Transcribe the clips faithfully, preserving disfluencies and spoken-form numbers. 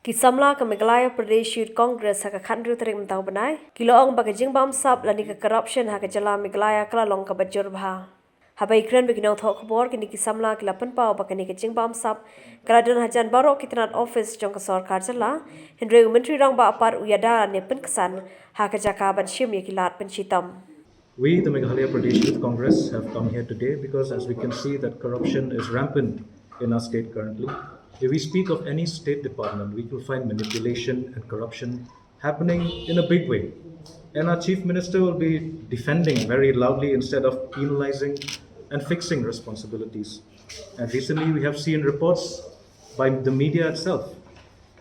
Ki samla ka Meghalaya Pradesh Youth Congress ha ka khathynriew tarik mynta u bnai ki la ong ba ka jingbamsap lane ka corruption ha ka jylla Meghalaya ka la long kaba jur bha. Haba ïakren bad ki nongthoh khubor, kine ki samla ki la pynpaw ba kane ka jingbamsap ka la don hajan baroh ki tnat office jong ka sorkar jylla, hynrei u Myntri Rangbah Pat u ïada ne pynksan ha ka jaka ban shim ïa ki lad pynshitom. We, the Meghalaya Pradesh Youth Congress, have come here today because, as we can see, that corruption is rampant in our state currently. If we speak of any state department, we will find manipulation and corruption happening in a big way. And our Chief Minister will be defending very loudly instead of penalizing and fixing responsibilities. And recently, we have seen reports by the media itself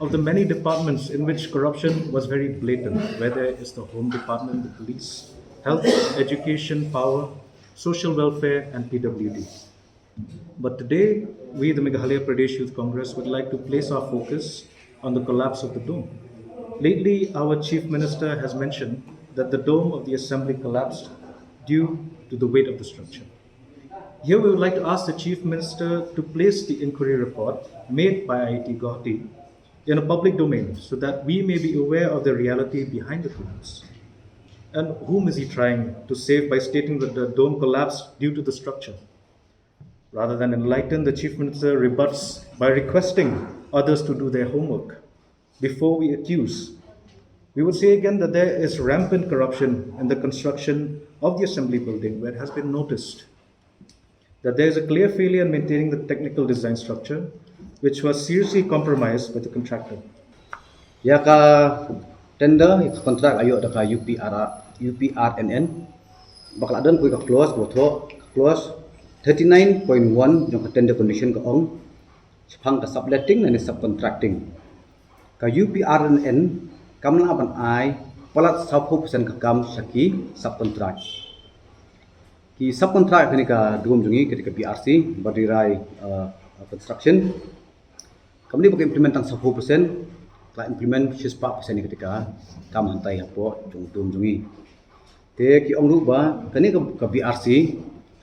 of the many departments in which corruption was very blatant, whether it's the Home Department, the police, health, education, power, social welfare, and P W D. But today, we, the Meghalaya Pradesh Youth Congress, would like to place our focus on the collapse of the dome. Lately, our Chief Minister has mentioned that the dome of the assembly collapsed due to the weight of the structure. Here, we would like to ask the Chief Minister to place the inquiry report made by I I T Guwahati in a public domain so that we may be aware of the reality behind the collapse. And whom is he trying to save by stating that the dome collapsed due to the structure? Rather than enlighten, the Chief Minister rebuts by requesting others to do their homework. Before we accuse, we would say again that there is rampant corruption in the construction of the assembly building, where it has been noticed that there is a clear failure in maintaining the technical design structure, which was seriously compromised by the contractor. Ïa ka tender, ïa ka contract ïoh da ka U P R, U P R N N. Ba ka la don kawei ka clause, ka thoh, ka clause thirty nine point one jong ka tender condition ka ong shaphang ka subletting lane subcontracting. Ka U P R N N kam lah ban ai palat sawphew percent ka kam sha ki subcontract. Ki subcontract kane ka dome jong ngi, kane ka B R C, Badri Rai uh, Construction. Kam dei ba ka implement tang sawphew percent, ka la implement shispah percent ïa kata ka kam hangtai hapoh jong dome jong ngi. Te ki ong ruh ba kane ka, ka B R C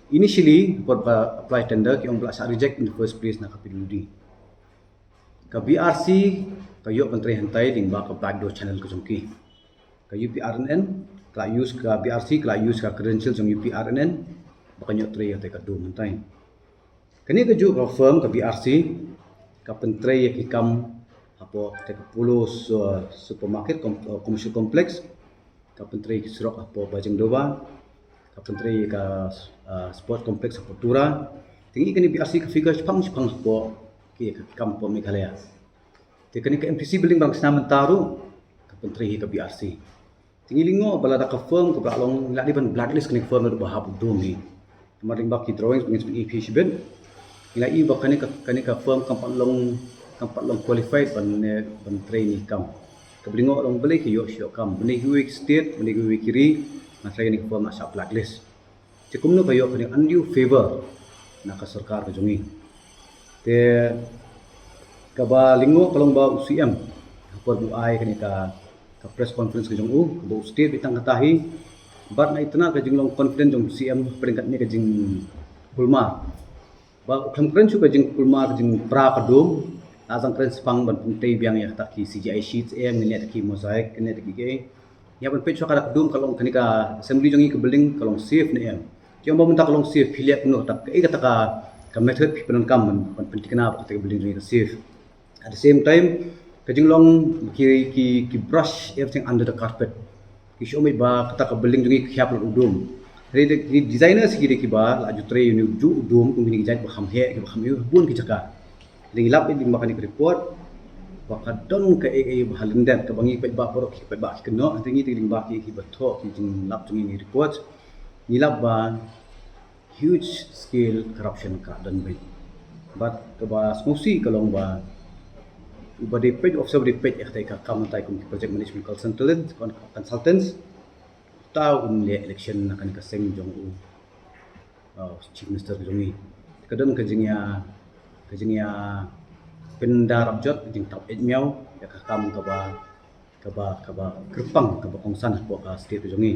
initially, hapdeng ba apply tender, ki ong ba la shah reject in the first place na ka P W D. Ka B R C ka ïoh ban trei hangtai lyngba ka backdoor channel ka jong ki. Ka U P R N N ka la use, ka B R C ka la use ka credential jong U P R N N ba kan ïoh trei hangtai ka dome hangtai. Kane kajuh ka firm ka B R C ka pyntrei ïa ki kam hapoh kata ka Polo su-, Supermarket com-, uh, Commercial Complex, ka pyntrei ki surok hapoh Bajengdoba, ka pyntrei ka uh, Sport Complex hapoh Tura. Te ngi kane B R C ka figure shipang shipang hapoh ki kam hapoh Meghalaya. Te kane ka M T C building ba nga snam mynta ruh ka pyntrei hi ka B R C. Te ngi lyngngoh ba lada ka firm ka ba la long, ngi la dei ban blacklist kane ka firm naduh ba hap u dome hi. Namar lyngba ki drawings ba ngin sa pyni ïa phi shibit, ngi la ïohi ba kane ka, kane ka firm kam pat long, kam pat long qualified ban, eh, ban trei ïa kane ka kam. Kaba lyngngoh long balei ka ïoh shuh kam, bad kiwei ki state, bad kiwei ki ri, nga tharai kane ka firm la shah blacklist. Te kumno ka ïoh kane ka undue favor na ka sorkar ka jong ngi. Te kaba lyngngoh ka long ba u C M ha por ba u ai kane ka, ka press conference ka jong u, kaba u state beit tang kata hi. Bad nga itynnad ka jinglong confident jong u C M hapdeng kane ka jingkulmar. Ba u khlem kren shuh ka jingkulmar, ka jingpra ka dome, la dang kren shaphang ban pyntrei biang ïa kata ki C G I sheets, em, ne kata ki mosaic, ne kata ki, ki. Ïa ban peit shuwa kata ka dome ka long, kane ka assembly jong ngi ka building ka long safe ne em. Ki ong ba mynta ka long safe, phi leh kumno kata, kaei kata ka, ka method phi pyndonkam ban, ban pynthikna ba kata ka building jong ngi ka safe. At the same time, ka jinglong ki, ki, ki brush everything under the carpet. Ki shu ong ba kata ka building jong ngi ka khiah palat u dome. Hynrei ki designers ki dei kiba la ju trei ïa une ujuh u dome kum kine ki jait ba kham heh, kiba kham ïoh bun ki jaka. Te ngi lap lyngba kane ka report ba ka don kaei kaei ba ha lyndet, kaba ngi paidbah baroh ki paidbah ki kynnoh. Te ngi te lyngba ki, kiba thoh ki jinglap jong ngi, ngi report, ngi lap ba huge scale corruption ka don beit. Bad kaba sngewsih ka long ba uba dei peit, officer ba dei peit ïa kata ka kam hangtai kum ki project management consultant, con-, consultants, uta un leh election na kane ka seng jong u, uh, Chief Minister ka jong ngi. Ka don ka jingïa, ka jingïa pynda rapjot, ka jingtap eit miaw ïa ka kam kaba, kaba, kaba kyrpang, kaba kongsan hapoh ka state ka jong ngi.